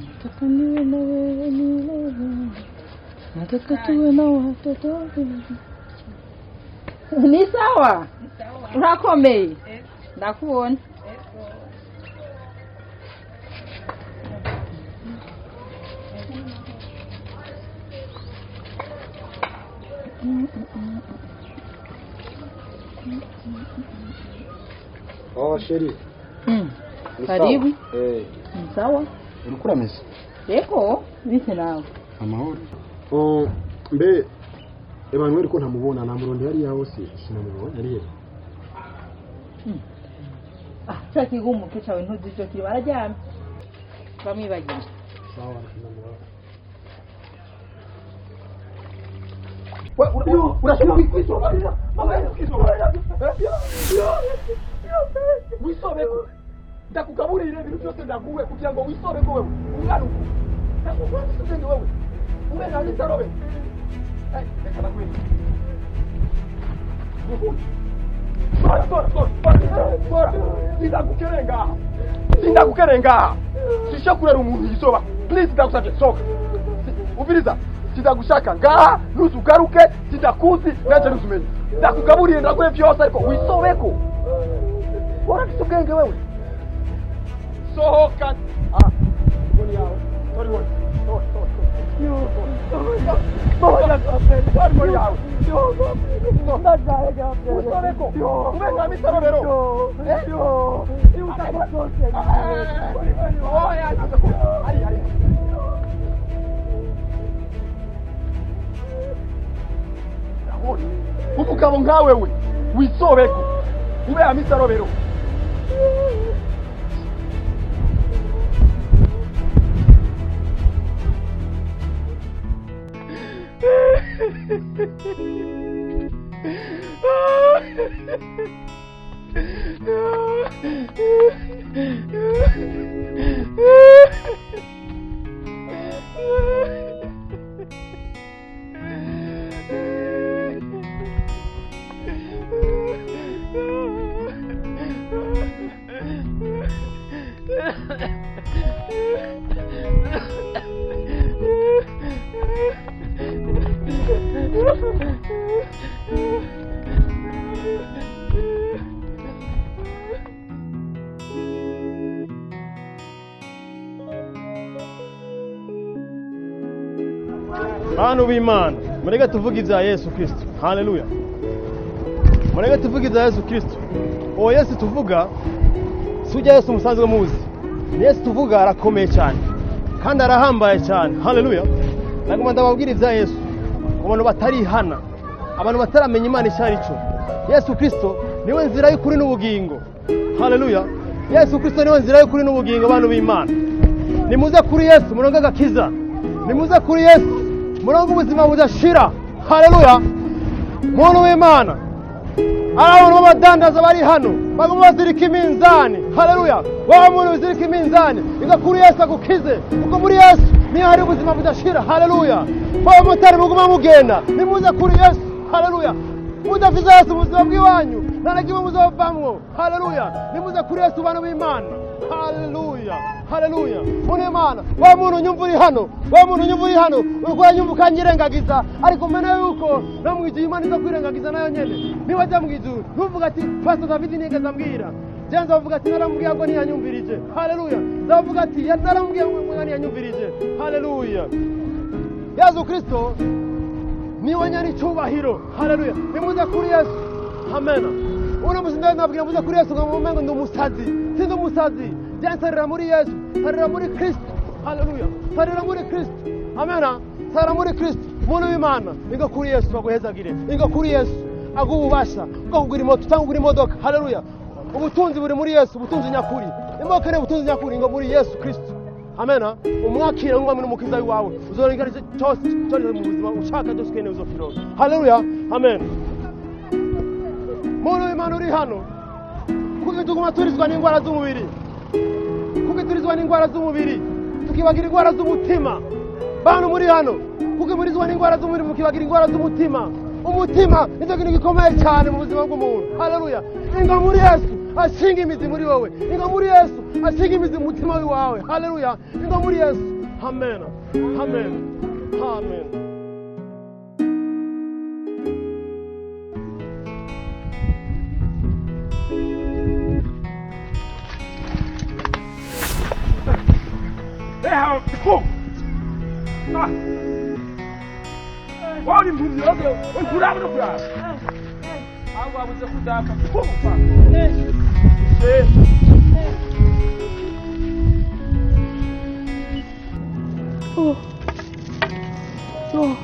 Nataka niwe na wewe milele, nataka tuwe na watoto. Ni sawa, urakomeye, ndakubona. Oh, chérie. Ni sawa. Karibu. Eh, Ni sawa. Uriko urameze? Yego, bite nawe? Amahoro. Oh, mbe Emmanuel ko ntamubona, namurondeye hariya hose sinamubonye, ari hehe? Ah, cya kigumuke cyawe ntuzi icyo kiri, bararyamye bamwibagiye. Sawa, ndamubona. Urashobora kwisobanura, wisobeko, ndakugaburire ibintu byose ndaguwe kugira ngo wisobeko. Wewe umwana uku ndakuguha ubwenge, wewe ube nka misarobe. Reka nakwereke. Sora, sora, sora, sora, sora! Sindagukerenga, sindagukerenga. Sisha kurera umuntu yisoba. Please, ndagusabye, soka. Umviriza, sindagushaka ngaha, nuzugaruke. Sindakuzi nanje nuzumenye. Ndakugaburiye, ndaguhe vyose, ariko wisobeko. Urafise ubwenge wewe? Sohoka. Ah, inkoni yawe, tora inkoni, tora, tora, tora, tora, tora inkoni yawe. Wisobeko, ube nka misorobero. Oya, ari ari. Ndabona umugabo nkawe we wisobeko, ube ya misarobero. Bantu b'Imana, mureke tuvuge ibya Yesu Kristo. Haleluya! Mureke tuvuge ibya Yesu Kristo. Uwo Yesu tuvuga si ujya Yesu musanzwe muzi. Ni Yesu tuvuga, arakomeye cyane kandi arahambaye cyane. Haleluya! Naguma ndababwira ibya Yesu ku bantu batarihana, abantu bataramenya Imana icyo ari cyo. Yesu Kristo niwe nzira y'ukuri n'ubugingo. Haleluya! Yesu Kristo niwe nzira y'ukuri n'ubugingo. Bantu b'Imana, nimuze kuri Yesu muronke agakiza, nimuze kuri Yesu muronke ubuzima budashira. Haleluya! Muntu w'Imana, ari abantu b'abadandaza bari hano baguma bazirika iminzani. Haleluya! Wa muntu uzirika iminzani, iza kuri Yesu agukize, kuko muri Yesu niyo hari ubuzima budashira. Haleluya! Abamotari muguma mugenda, nimuze kuri Yesu. Haleluya! Mudafise Yesu mu buzima bw'iwanyu, nta na kimwe muzovamwo. Haleluya! Nimuze kuri Yesu, bantu b'Imana. Haleluya, haleluya! Muntu w'Imana, wa muntu nyumva uri hano, wa muntu nyumva uri hano, uriko uranyumva ukanyirengagiza, ariko mena yuko no mu ijuru Imana iza kwirengagiza nayo nyene. Niwajya mu ijuru, ntuvuga ati: "Pastor David ntiyigeze ambwira." Je nzavuga ati: "Naramubwiye ngo ntiyanyumvirije." Haleluya! Nzavuga ati: "Naramubwiye ngo ntiyanyumvirije." Haleluya! Yesu Kristo niwe nyari icyubahiro. Haleluya! Nimuze kuri Yesu. Amena. Uno musi ndababwira muze kuri Yesu, ngo mumengo ndi umusazi. Sindi umusazi. Je nsarira muri Yesu, nsarira muri Kristo. Haleluya! Nsarira muri Kristo. Amena. Nsarira muri Kristo. Muntu w'Imana, ingo kuri Yesu baguhezagire, ingo kuri Yesu aguha ububasha bwo kugura imoto cyangwa kugura imodoka. Haleluya! Ubutunzi buri muri Yesu, ubutunzi nyakuri. Imodoka ni ubutunzi nyakuri, ingo muri Yesu Kristo. Amena. Umwakire nk'umwami n'umukiza wawe, uzoronka cyose cyose mu buzima ushaka, byose ukeneye uzokironka. Haleluya, amen. Muntu w'Imana uri hano, kuko tuguma turizwa n'indwara z'umubiri, kuko turizwa n'indwara z'umubiri tukibagira indwara z'umutima. Bantu muri hano, kuko murizwa n'indwara z'umubiri mukibagira indwara z'umutima. Umutima nicyo kintu gikomeye cyane mu buzima bw'umuntu. Haleluya. Ingo muri Yesu ashinga imizi muri wowe. Ingo muri Yesu ashinga imizi mu mutima wawe. Haleluya. Ingo muri Yesu. Amen. Amen. Amen. Wari impunzi yose kuraba no kuraba aho wabuze kudapfa kufa. Oh. Oh.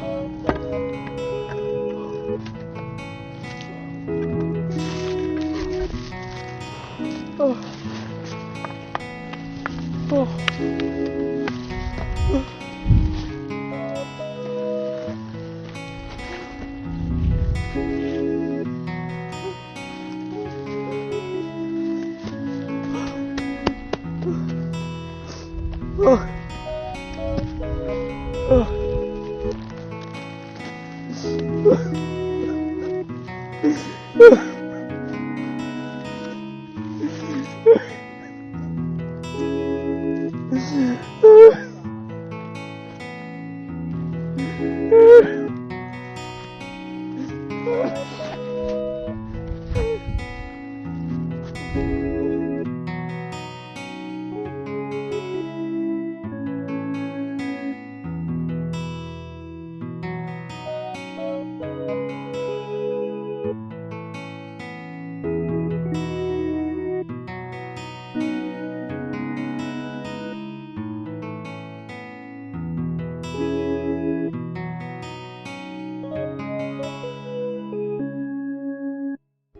Oh. Oh. Oh. Oh.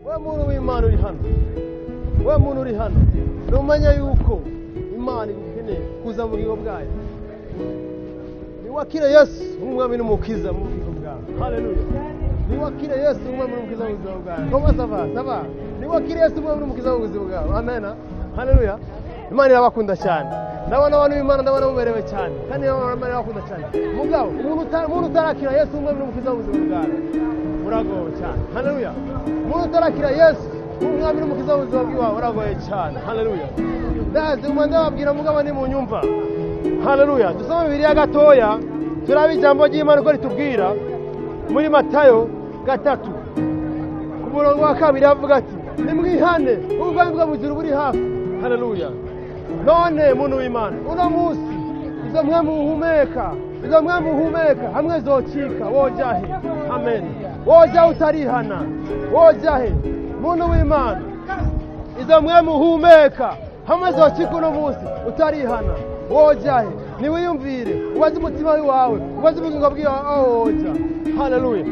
We muntu w'Imana uri hano, we muntu uri hano, numenya yuko Imana igukeneye kuza mu bugingo bwayo. Niwakire Yesu nk'umwami n'umukiza mu bugingo bwawe. Haleluya. Niwakire Yesu nk'umwami n'umukiza mu buzima bwawe. Comment ça va? Ça va? Niwakire Yesu nk'umwami n'umukiza mu buzima bwawe. Amen. Haleluya. Imana irabakunda cyane. Ndabona abantu b'Imana, ndabona muberewe cyane. Kandi Imana irabakunda cyane. Mugabo, umuntu utarakira Yesu nk'umwami n'umukiza mu buzima bwawe, uragowe cyane. Haleluya. Umuntu utarakira Yesu nk'umwami n'umukiza mu buzima bwawe, uragoye cyane. Haleluya. Ndazi umwanda wabwira mugabo ni mu nyumva. Haleluya. Dusome Bibiliya gatoya, turabe ijambo ry'Imana uko ritubwira muri Matayo 3 ku murongo wa 2 avuga ati nimwihane ubwami bwo mu ijuru buri hafi. Haleluya. None muntu w'Imana, uno munsi izo mwe muhumeka, izo mwe muhumeka hamwe zocika, wojahe. Amen. Woja utarihana, wojahe. Muntu w'Imana, izo mwe muhumeka hamwe zocika uno munsi utarihana, wojahe. Niwiyumvire, ubaze umutima wawe, ubaze ubugingo bwawe aho woja. Haleluya.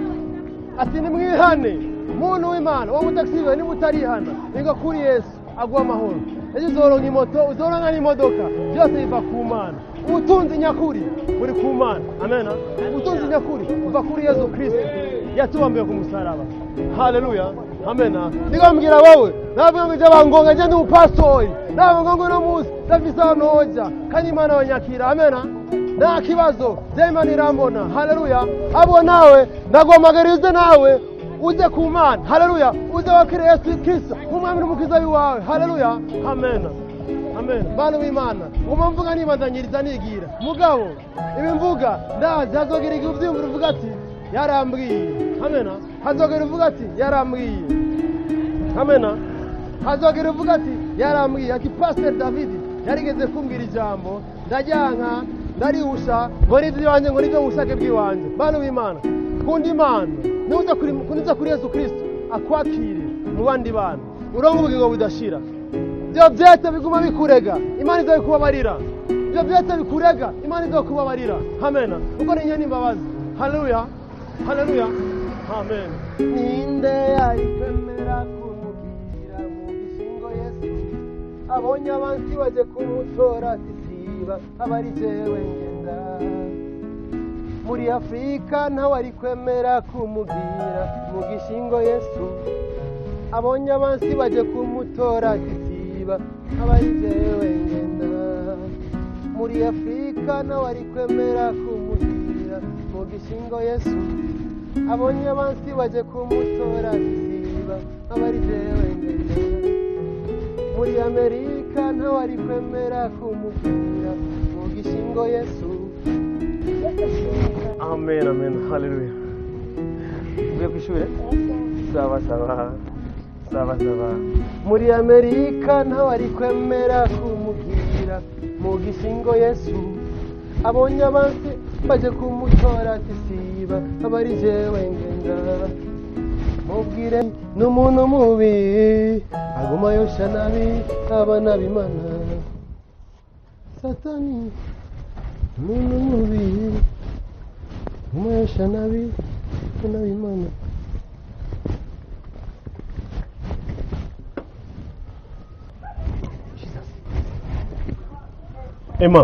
Ati nimwihane. Muntu w'Imana, wowe utaksibe niba utarihana, ingo kuri Yesu aguha amahoro. Ejo uzoronka imoto, uzoronka n'imodoka, byose biva ku Mana. Ubutunzi nyakuri buri ku Mana. Amen. Ubutunzi nyakuri buva kuri Yesu Kristo yatubambiye ku musaraba. Haleluya. Amen. Ndigambwira wowe, navuga ngo iby'abangonga njye ndi umupastori, navuga ngo uno munsi ndafise ahantu hoja, kandi Imana yonyakira. Amen. Nta kibazo, je Imana irambona. Haleluya. Abo nawe ndaguhamagariza nawe uze ku Mana. Haleluya. Uze wakire Yesu Kristo nk'umwami n'umukiza wawe. Haleluya. Amen. Amen. Bana w'Imana, nguma mvuga nibandanyiriza nigira. Mugabo, ibi mvuga ndazi hazogera igihe uvyumvira uvuga ati yarambwiye. Amen. Hazogera uvuga ati yarambwiye. Amen. Hazogera uvuga ati yarambwiye. Ati Pastor David yarigeze kumbwira ijambo, ndajyanka ndarihusha ngo n'ivy'iwanje ngo nivyo mushake bw'iwanje. Bana w'Imana, kunda Imana, niuza kuri kuniza kuri Yesu Kristo akwakire mu bandi bantu, uronke ubugingo budashira. Ibyo byose biguma bikurega, Imana izokubabarira. Ibyo byose bikurega, Imana izokubabarira. Amen. Uko ni nyene imbabazi. Haleluya. Haleluya. Amen. Ninde yarikwemera kumubwira mu gishingo Yesu abonye abansi baje kumutora ati siba abari jewe ngenda. Muri Afrika ntawe ari kwemera kumubwira mu gishingo Yesu abonye abansi baje kumutora ati siba abari jewe ngenda. Muri Afrika ntawe ari kwemera kumubwira mu gishingo Yesu Abonye abansi baje kumutora, siba abari jewe ngenda. Muri Amerika ntawari kwemera kumubwira mu gishingo Yesu. Amen, amen, haleluya. Uvuye kw'ishure? Sawa sawa, sawa sawa. Muri Amerika ntawari kwemera kumubwira mu gishingo Yesu. Abonye abansi baje kumutora, ati siba abari jewe ngenda. Mubwire n'umuntu mubi aguma yosha nabi abana b'Imana. Satani umuntu mubi aguma yosha nabi abana b'Imana. Emma,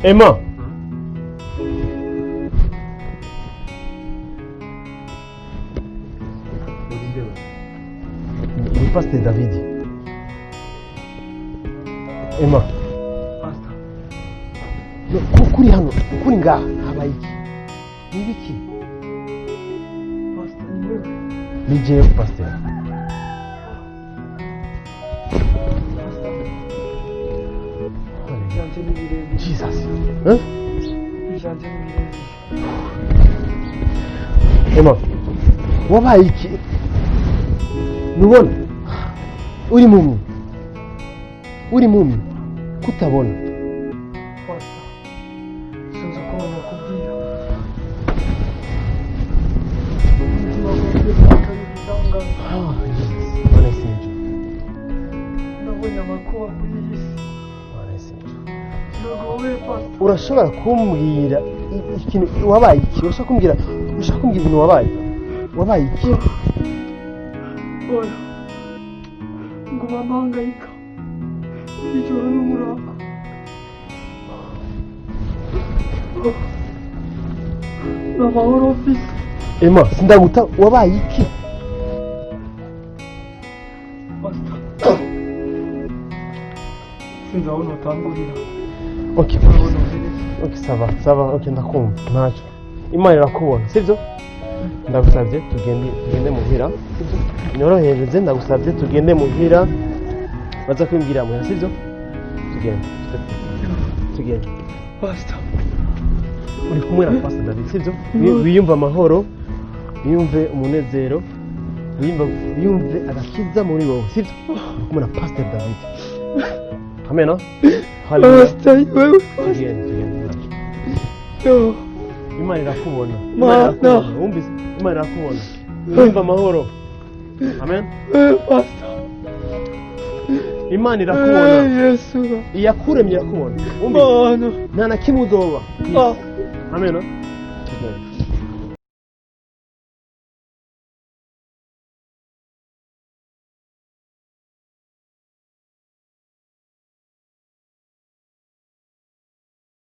Emma. Ni Pasteur David. Emma. Pastor. No, kuri hano, kuri ngaha habaye iki? Ni ibiki? Pastor, ni wewe? Ni jewe Pasteur. Pastor, ivyanje ni birebire. Jesus. Hein? Ivyanje ni birebire. Emma, wabaye iki? Nubona uri mumwe, uri mumwe kutabona. Pastor, sinzi uko nakubwira. Umutima wanjye ukaba ibitangaza. Ah, Jesus. Bwana Yesu ni juu. Nabonye amakuba kuri iyi si. Bwana Yesu ni juu. Ndagowe, Pastor. Urashobora kumbwira ikintu wabaye iki? Urashobora kumbwira ibintu wabaye? Wabaye iki? Oya, nguma mpangayika ijoro n'umurava. Nta mahoro mfise. Emma, sindaguta, wabaye iki? Pastor, sinzi aho notangurira. Okay. Aho nohereza. Okay, ça va, ça va, okay, ndakumva, ntacyo. Imana irakubona, sibyo? Ndagusabye tugende, tugende muhira, sibyo? Nyorohereze, ndagusabye tugende muhira. Baza kwimbwira muhira, sibyo? Tugende, tugende. Pastor. Uri kumwe na Pastor David, sibyo? Wiyumve amahoro, wiyumve umunezero, wiyumve agakiza muri wowe, sibyo? Uri kumwe na Pastor David. Amen, no? Hallelujah. Pastor, wewe. Tugende, tugende, ntacyo. Yo. Imana irakubona. Mana. Imana irakubona. Wumvise? Imana irakubona, wumva amahoro. Amen. Pastor. Imana irakubona. Yesu. Iyakuremye irakubona, wumvise? Mana. Nta na kimwe uzoba. Ah. Amen, no? Tugende.